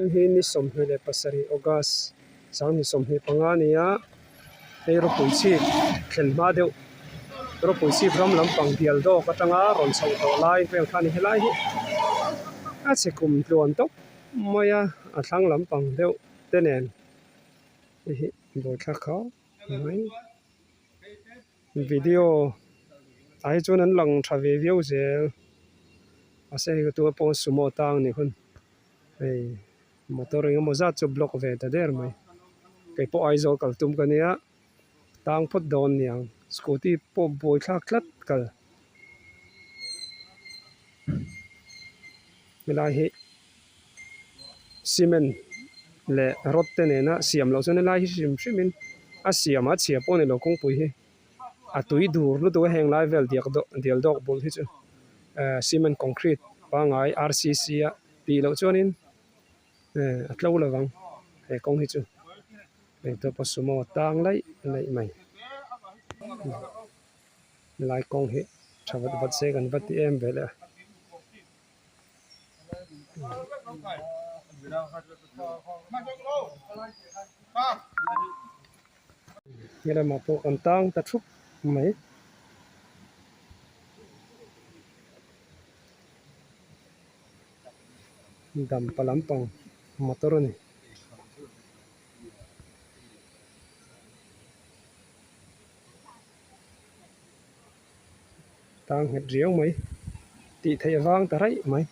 Vawiin hi ni 27 August 2025 a ni a, hei rawpui chhip thlen hma deuh rawpui chhip ram lampang bial dawk atanga rawn chhoh tawh lai vel kha a ni helai hi a chhe kum tluan tawp mai a, a thlang lampang deuh te nen hei hi buaithlak khawp mai. Video ah hi chuan an lang tha ve viau zel mahse hei ka tuna pawh sumo tang ni hun hei motor eng emaw zat chu block ve ta der mai kei pawh Aizawl kal tum ka nia tang phawt dawn niang scooty pawh buai thlak tlat kal helai hi cement leh rod te nena siam loh chuan helai hi hrim hrim in a siam a chhia pawh a ni lo kawngpui hi a tui dur lutuk a heng lai vel diak dawk dial dawk bul hi chu ehh cement concrete pangngai r c c a tih loh chuanin ehh a tlo lovang he kawng hi chu hei te pawh sumo tang laih laih mai helai kawng hi tha vat vat se kan va ti em ve le a. Helamah pawh kan tang ta thup mai. Dampa lampang motor a ni. Tang nghet riau mai tih theih avang ta raih mai.